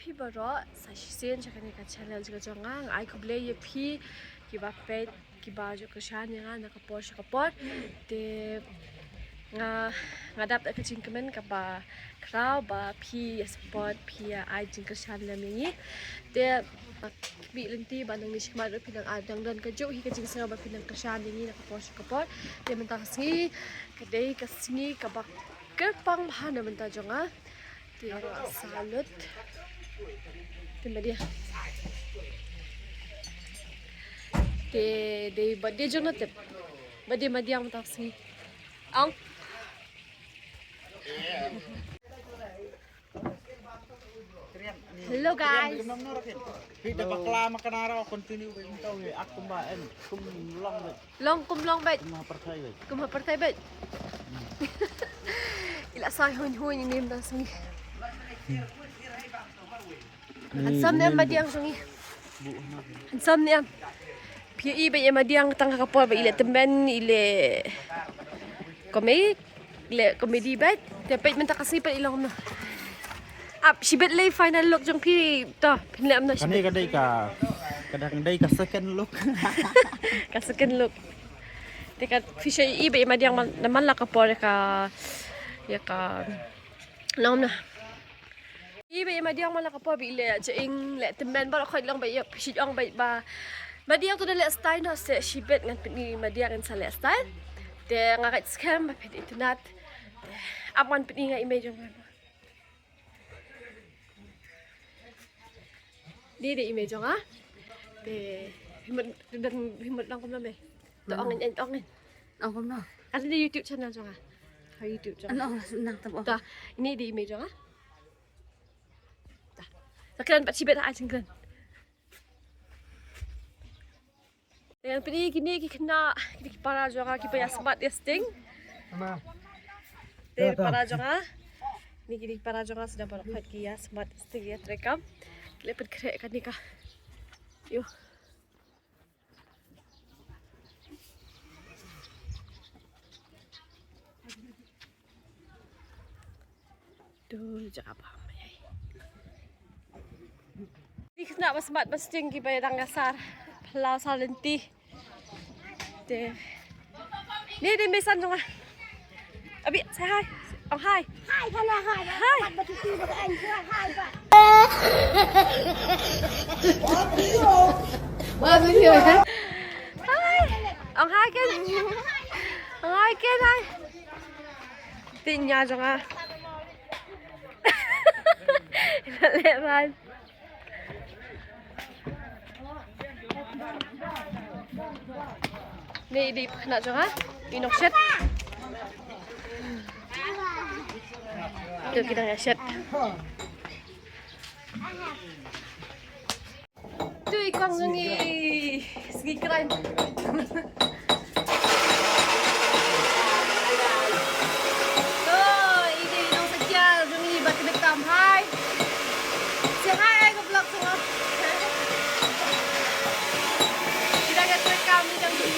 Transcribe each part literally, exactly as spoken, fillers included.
Phi baroh sa shisien sha kane ka channel jong nga, nga ai khublei ïa phi kiba peit, kiba ju kyrshan ïa nga na ka por sha ka por. Te nga, nga dap da ka jingkmen kaba khraw ba phi ïa support, phi ïa ai jingkyrshan lem ïa ngi. Te bit lynti ba nangne shakhmat ruh phi nang ai, dang don kajuh hi ka jingsngew ba phi nang kyrshan ïa ngi na ka por sha ka por. Te mynta ka sngi ka dei ka sngi kaba kyrpang bha na bynta jong nga. Te nga sa lut. Te madiang. Te dei birthday jong nga te. Birthday madiang mynta ka sngi. Ong. Hello guys. Phi da bakla ma ka nara continue ba kum ba en kum long ba. Long kum long bad. Kum ha pyrthei bad. Kum ha pyrthei bad. Ila sa hun hun ini mynta sngi. Handsome ne madiang sngi. Handsome ne. Phi i ba ïa madiang tang ka por ba i leh tymmen, i leh komedi, i leh komedi bad. Te peit mynta ka sngi pat i long noh. Ap shibit lei final look jong phi to, phin leh amna shibit. Kane ka dei ka, ka dang dei ka second look. Ka second look. Te ka phi sha i ba ïa madiang man, man la ka por ïa ka, ïa ka long noh. I ba ïa madiang man la ka por ba i leh jingïaleh tymmen baroh khoit long ba ïa phi shu ong ba, ba madiang to da leh style noh, se shibit ngan pyni madiang in sa leh style. Te nga ngeit skhem ba phi da itynnad. Te ap ngan pyni nga i mei jong nga. Dei dei i mei jong nga. Te phi mut dang, phi mut long kumno mei? To ong in, ong in. Ong kumno? Ka dei YouTube channel jong nga. Ha YouTube jong nga. Ano, nang tap ong. Ta, ini dei i mei jong nga. Ta. Sa kren pat shibit ha ai jingkren. Te ngan pyni kine ki khynnah, kine ki para jong nga kiba ïa smat ïa sting. Te para jong nga. Ni kine ki para jong nga, sdang baroh khoit ki ïa smat ïa sting, ïa treikam. Ki leh pynkhreh kane ka. Ïoh. Tu jaka ba mai. Ki khynnah ba smat ba sting kiba dang ïa sar phyllaw sar lynti. Te ni dei mei san jong nga. Abi, say hi. Ong hi. Hi, hello, hi. Hi. Hi, ba. Hi. Ong hi ken. Ong hi ken, hi. Tin ïa jong nga. Leh ran. Ni dei khynnah jong nga, i nongshet. Tu ki dang ïa shet. Tu i kong jong ngi, sngi kren. Tu i dei i nongsatia jong ngi ba kynekam, hi. Say hi, ai ka vlog seh. Ki dang ïa treikam, ki dang ïa,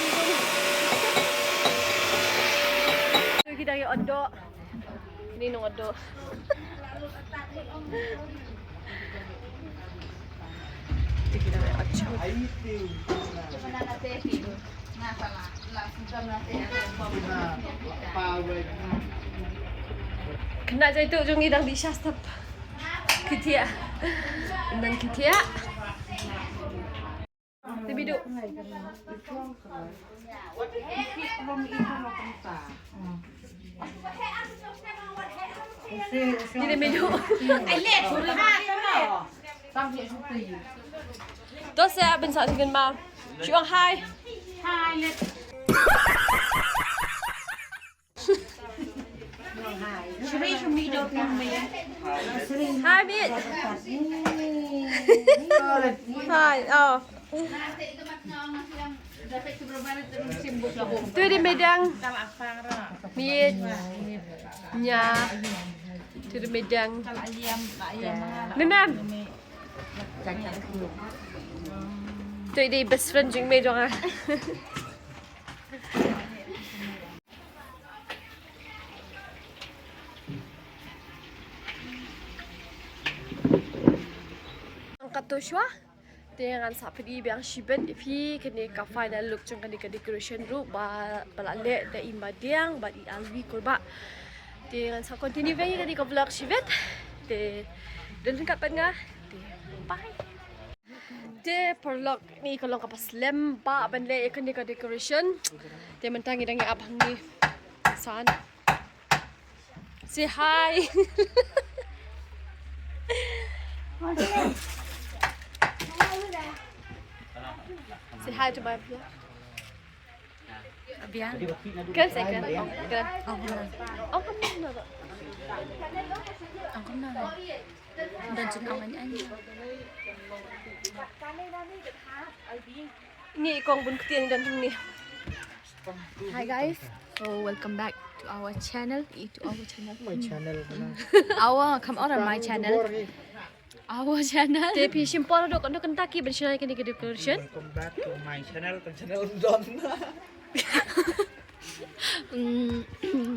ki dang ïa odoh. Ni nong odoh. Ki dang ïa odoh. Khynnah jaitu jong ngi dang dih sha step. Ki thiah. Nang ki thiah. Te bidu. Ni te bidu. To sa bin sa, shu ong hi. Hi, mate. Hi, oh. Tu dei madiang. Mate. Nia. Tu dei madiang. Mem, mem. Tu dei best friend jong i mei jong nga. To shuwa. Te ngan sa pyni biang shibit ïa phi kane ka final look jong kane ka decoration ruh ba, ba la leh da i Madiang bad i Alvi Kurbah. Te ngan sa continue biang ïa kane ka vlog shibit. Te don ryngkat bad nga. Te bye. Te paralok, ni ka long kaba slem bha ban leh ïa kane ka decoration. Te mynta ngi dang ïa ap hangne. San. Say hi. Say hi to my vlog. Biang. Kan say kan. Kan. Oh, kumno? Oh, kumno? Oh, kumno? Dan jin ong an an. Ni kong bun ktiang dan jin ni. Hi guys, so welcome back to our channel. Eh, to our channel. My channel. Our, come on, my channel. Our channel. Te phi shim por haduh katno kynta ki ban shna ïa kane ka decoration. Welcome back to my channel. Tang channel don. Mm,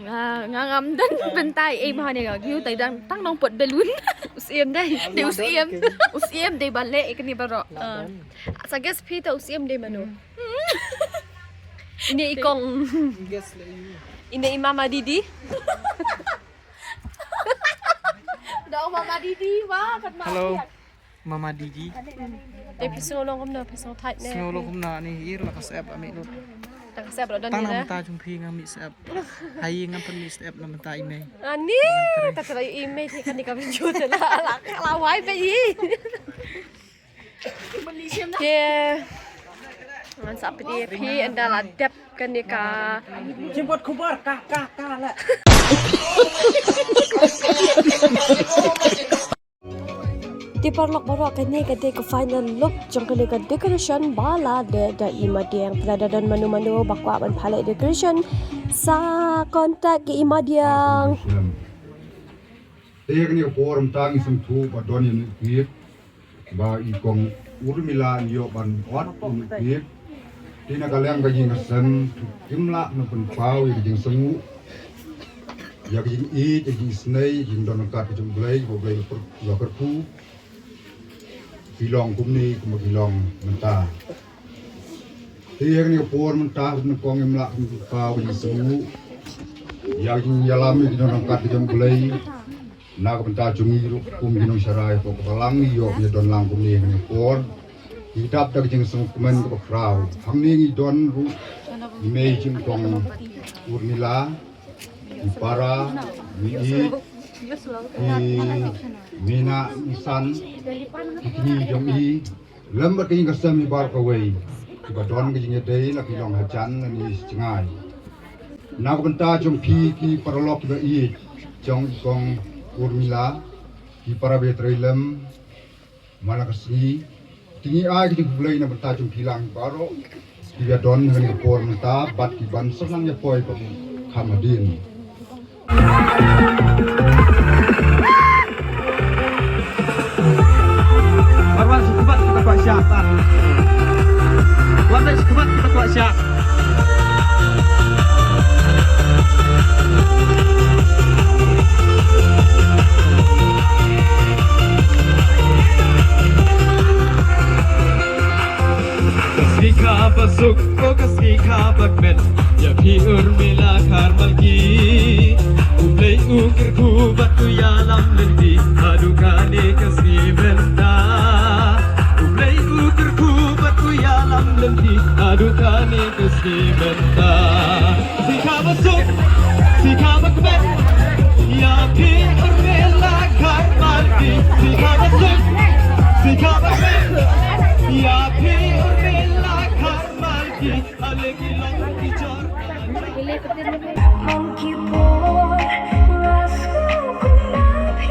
ah, nga ngam don bynta ei bha ne ga giu tai dang tang nong pot balloon. U Syiem dei, dei u Syiem. U Syiem dei ba leh ïa kane baroh. Ah. Sa guess phi te u Syiem dei mano? Ine i kong. Guess leh ïa u. Ine i Mama Didi. Da u Mama Didi wa pat ma. Hello. Mama Didi. Te phi sngew long kumno, phi sngew thait ne? Sngew long kumno, ni ir la ka sep ami lut. Ta ka sep la don. Tang ni na ne? Mynta jong phi nga mih sep. Hai nga pynmih sep na mynta i mei. Ani, ta ta i mei te kane ka video te la, la, la wai be i. Te ngan sa pyni ïa phi ynda la dep kane ka. Jemput khubar ka, ka, ka la. Te paralok baroh, kane ka dei ka final look jong kane ka decoration ba la leh da i Madiang. Lada don mano mano ba kwah ban pynleh decoration, sa contact ïa i Madiang. Te kane ka por mynta ngi sngewthuh ba don ïa u kit ba i kong Urmila in ïoh ban ot u kit. Te na ka liang ka jingïaseng kim lah ban pynpaw ïa ka jingsngew, ïa ka jingïeit, ïa ka jingisynei, ïa ka jingdon ryngkat ka jong U Blei, U Blei ba kyrkhu. Ki long kumne kumba ki long mynta. Te ïa kane ka por mynta, kong, ngim lah ban pynpaw ïa ka jingsngew, ïa ka jingïalam, ïa ka jingdon ryngkat ka jong U Blei. Na ka bynta jong ngi ruh kum ki nongshakri hapoh ka balang, ngi ïoh ngi don lang kumne ha kane ka por. Ngi dap da ka jingsngewkmen kaba khraw. Hangne ngi don ruh i mei jong i kong Urmila, i para, i ïeit, i mei, i san, i kñi jong i. Lem bad ka jingkyrshan baroh kawei kiba don ka jingïadei, la ki long hajan lane shi jngai. Na ka bynta jong phi ki paralok kiba ïeit jong i kong Urmila, ki para ba ïatrei lem man la ka sngi, te ngi ai ka jingkhublei na ka bynta jong phi lang baroh kiba don ha kane ka por mynta bad ki ban sa nang ïa poi ba kham hadien. Wan wan sha khmat kita kwah shah. Wan wan sha khmat kita kwah shah. Ka sngi kaba suk, oh ka sngi kaba kmen, ïa phi Urmila Kharmalki. U Blei u kyrkhu bad u ïalam lynti haduh kane ka sngi mynta. U Blei u kyrkhu bad u ïalam lynti haduh kane ka sngi mynta. Sngi kaba suk, sngi kaba kmen, ïa phi Urmila Kharmalki. Sngi kaba suk, sngi kaba kmen, ïa phi Urmila Kharmalki. Ale ki long ki jor. Monkey boy, nga sngewkmen ïa phi.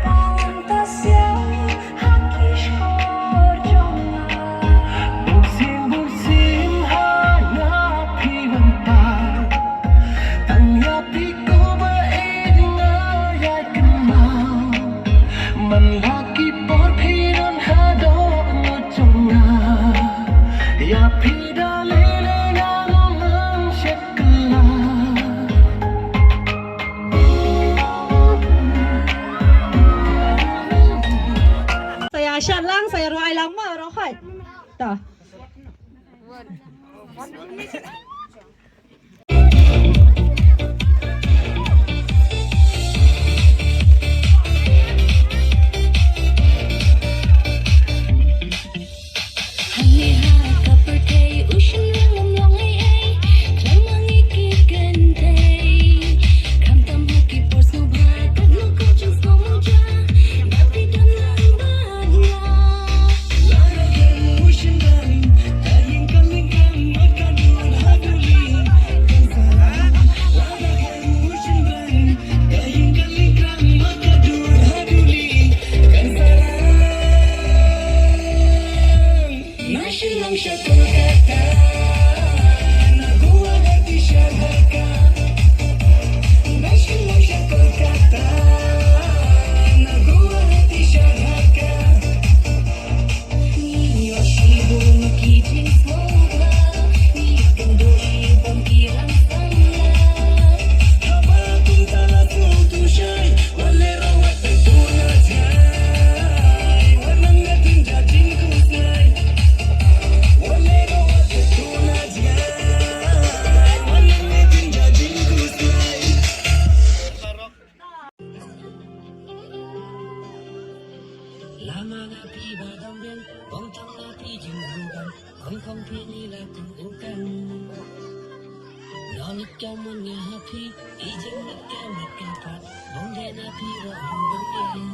Pawan ta siang ha ki shkor jong nga. Bun sien bun sien ha nga phi ban pan. Tang ïa phi ko ba ïeit nga ïai kynmaw. Man la ki por phi don ha dohnud jong nga. Ïa phi da lei lei ngan nang shet kylla. Sa ïa shan la. Lang ma ro hoi. Ta. Hangne ha ka pyrthei u shynrang lam long ei ei, khlem ma ngi ki kynthei. Khamtam ha ki por sngewbha katno ka jingsngewmuja, ba phi don lang bad nga. Lada khlem u shynrang, ka ïing ka lyngkang, wat ka dur ha duli kan sarang. Lada khlem u shynrang, ka ïing ka lyngkang, wat ka dur ha duli kan sarang. Na Shillong sha Kolkata, na Guwahati sha Dhaka. Na Shillong sha Kolkata, na Guwahati sha Dhaka. Ngi ïoh shibun ki jingsngewbha, ngi ïoh kynduh shibun ki rang samla. Haba kumta la sngewthuh shai, wat leh ruh wat pynduh na jngai. Wat nang ne pynjah jingkhuslai. Wat leh ruh wat pynduh na jngai. Wat nang ne pynjah jingkhuslai. Lama nga phi ba dang biang, ong tang na phi jingruban, ong kong phi ni la tu ukan. Nolak ka mon nga ha phi, i jingmat ka mat ka pat, ong de na phi ro ong bang biang.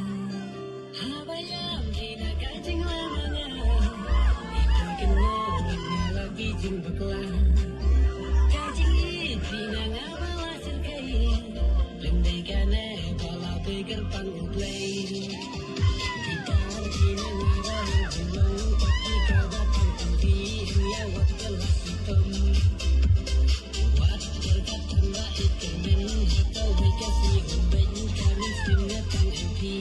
Haba ïam phi na ka jinglama nga, i phi kynnoh nga la phi jingbakla. Ka jingïeit phi na nga ba la syrkhei. Lem dei kane ba la pyrkhat pang U Blei. Kita kine nga ba hang jingong, kita ba pang pang ki em ya wat ka la ki pam. Wat ka ka tang ba i kyrmen ha ka wei ka sngi u beng ka min skin nga tang em phi.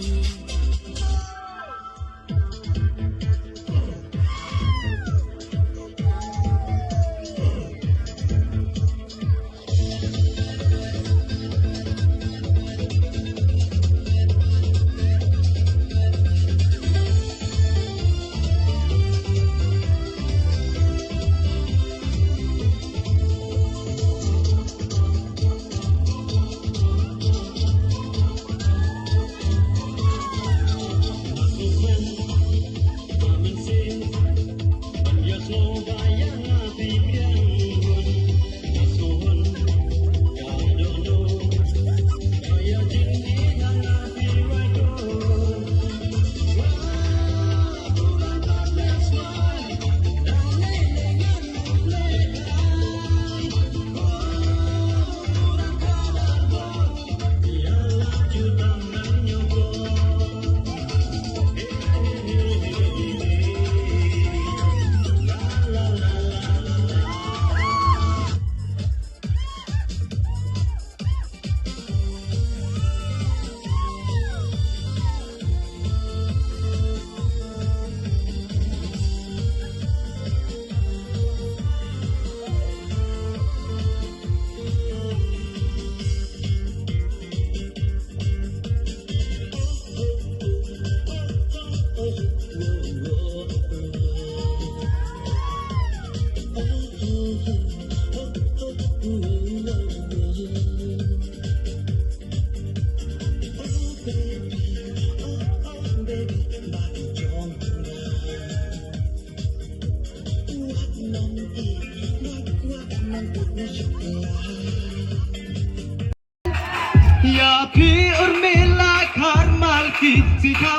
Ïa phi Urmila Kharmalki, sitha